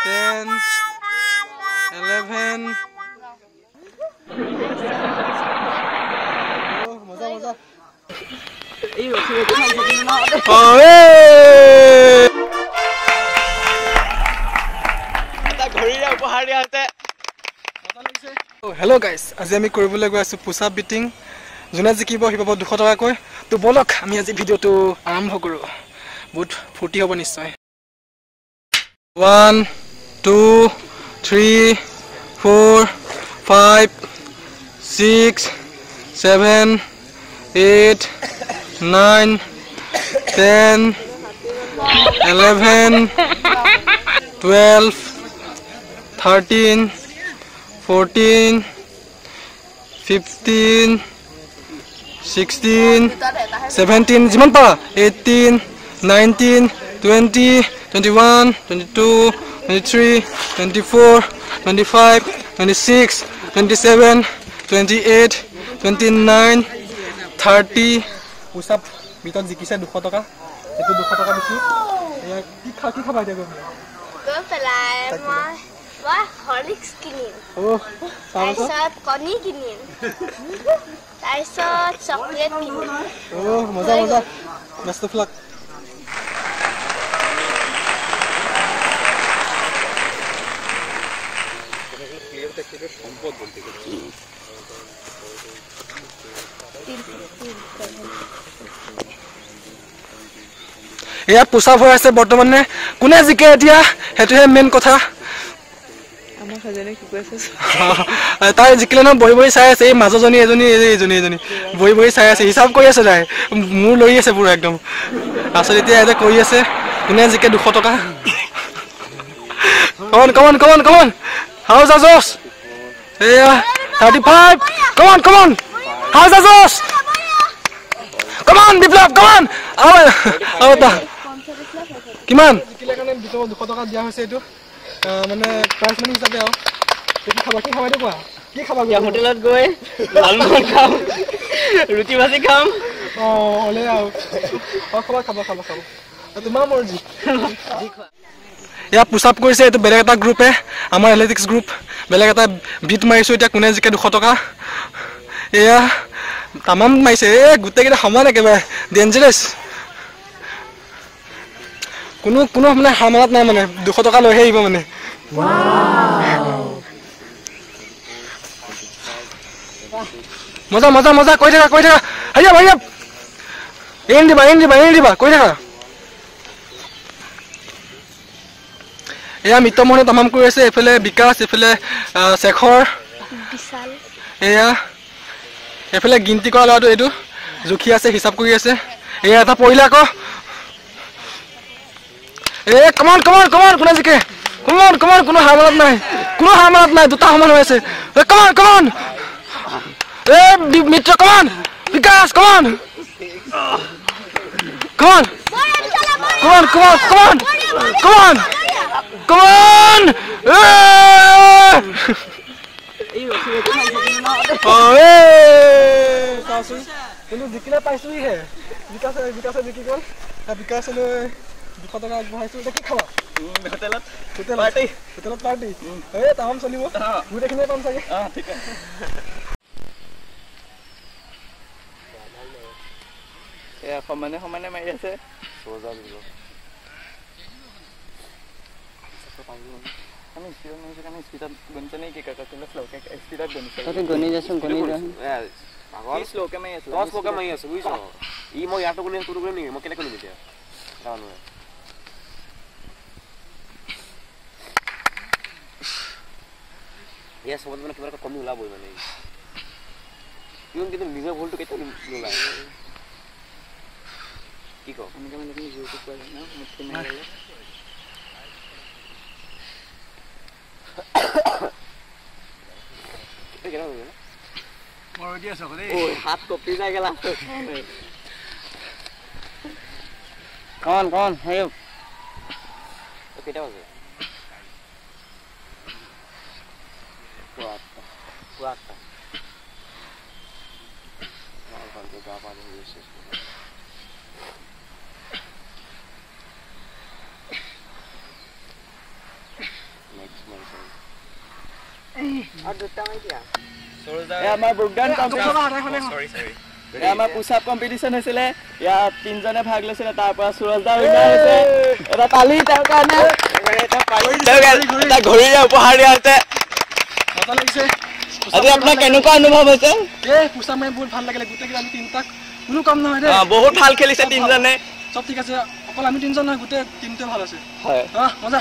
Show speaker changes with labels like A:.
A: 10, 11. মজা মজা। Hello' guys, আজি আমি কৰিবলৈ গৈ আছোঁ পুচাপ বিটিং। যোনে জিকিব সি পাব 200 টকাকৈ। তো ব'লক আমি আজি ভিডিঅ'টো আৰম্ভ কৰোঁ, বহুত ফূৰ্তি হ'ব নিশ্চয়। 1 2 3 4 5 6 7 8 9 10 11 12 13 14 15 16 17, যিমান পাৰা, 18 19 20 21 22 23 24 25 26 27 28 29 30। পুচাপ ভিতৰত জিকিছে 200 টকা, এইটো 200 টকা দিছোঁ। এয়া কি খা কি খাবা এতিয়া গৈ
B: পেলাই? মই হৰলিক্স কিনিম, তাৰপিছত কণী কিনিম, তাৰপিছত চকলেট কিনিম।
A: অ' মজা মজা, বেষ্ট অফ লাক। এয়া পুচাপ হৈ আছে বৰ্তমানে, কোনে জিকে এতিয়া সেইটোহে মেইন কথা। তাই জিকিলে ন বহি বহি চাই আছে, এই মাজজনী এজনী এইজনী এজনী বহি বহি চাই আছে, হিচাপ কৰি আছে, তাই মূৰ লৰি আছে পুৰা একদম। তাৰপিছত এতিয়া ইয়াতে কৰি আছে, কোনে জিকে 200 টকা। Common common common common, house আজোস, এয়া 35, কমন কমন, হাউজ আজোস, কমন বিপ্লৱ, কমন। আৰু কিমান জিকিলে কাৰণে 200 টকা দিয়া হৈছে, এইটো মানে প্ৰাইজ মানি হিচাপে। আৰু কি খাবা কি খাবা কোৱা, কি খাবা?
C: হোটেলত গৈ লালমোহন খাম, ৰুটি ভাজি খাম।
A: অঁ হ'লে আৰু খাবা খাবা খাবা খাবা, তোমাৰ মৰ্জি। ইয়াত পুচাপ কৰিছে, এইটো বেলেগ এটা গ্ৰুপে, আমাৰ এথলেটিক্স গ্ৰুপ, বেলেগ এটা বিট মাৰিছোঁ। এতিয়া কোনে জিকে 200 টকা। এয়া তামাম মাৰিছে, এই গোটেইকেইটা সমান একেবাৰে ডেঞ্জাৰাছ, কোনো কোনো মানে হাৰ মানত নাই, মানে 200 টকা লৈহে আহিব মানে। মজা মজা মজা, কৈ থাকা কৈ থাকা, হাৰিয়া হাৰিয়া, এৰি নিদিবা এৰি নিদিবা এৰি নিদিবা, কৈ থাকা। এয়া মিত্ৰমোহনে তামাম কৰি আছে, এইফালে বিকাশ, এইফালে শেখৰ, এয়া এইফালে গিনতি কৰা ল'ৰাটো এইটো জুখি আছে, হিচাপ কৰি আছে। এয়া এটা পৰিলে আকৌ। এ কমন কমন কমন, কোনে জিকে? কমন কমন, কোনো হাৰ মানত নাই, কোনো হাৰ মানত নাই, দুটা সমান হৈ আছে। এ কমন কমন, এ Mitra come on, Bikash come on come on come on come on come on come on come on. চাচোন, কিন্তু জিকিলে পাইছোহিহে। বিকাশে বিকাশে জিকি গ'ল, বিকাশলৈ 200 টকা আগবঢ়াইছোঁ। এতিয়া কি খাবা?
C: হোটেলত
A: হোটেলত পাৰ্টি, হোটেলত পাৰ্টি। এই তামাম চলিব, গোটেইখিনিয়ে পাম চাগে।
C: ঠিক আছে। এয়া সমানে সমানে মাৰি আছে। আমি স্পীডত মাৰিছোঁ কাৰণে স্পীডত গণিছে নেকি কাকা? কিন্তু শ্ল'কে স্পীডত গণিছে।
D: গণি যাচোন, গণি যা।
C: পাগল, শ্ল'কে মাৰি আছোঁ,
E: তই শ্ল'কে মাৰি আছোঁ বুজিছ। ই মই ইয়াৰটো গণি তোৰটো গণিম নেকি? মই কেনেকৈ গণিম এতিয়া? ইয়াৰ চবত মানে কিবা এটা কমি ওলাবই মানে, কিন্তু নিজৰ ভুলটো কেতিয়াও নোলায়। কি কওঁ
C: এনেকৈ মানে তুমি জোৰটো পোৱা যায় ন, মুঠি মাৰি গ'লে। হাত কঁপি যায় গেলা।
D: কমন কমন, হেৰি
E: কেইটা বাজে? পুৱা 8টা। গা পা ধুই গৈছে।
C: আমাৰ বুকদান আমাৰ পুচাপ কম্পিটিশ্যন হৈছিলে, ইয়াত তিনিজনে ভাগ লৈছিলে, তাৰ পৰা সুৰজ দা উইনাৰ হৈছে। এটা তালি তেওঁৰ কাৰণে, এটা ঘড়ীৰে উপহাৰ দিয়া হৈছে। আজি আপোনাৰ কেনেকুৱা অনুভৱ হৈছে?
A: এই পুচাপ মাৰি বহুত ভাল লাগিলে, গোটেইকেইটা আমি তিনিটাক কোনো কম নহয় দেই,
C: বহুত ভাল খেলিছে তিনিজনে।
A: চব ঠিক আছে, অকল আমি তিনিজন নহয়, গোটেই টিমটোৱে ভাল আছে।
C: হয়,
A: মজা।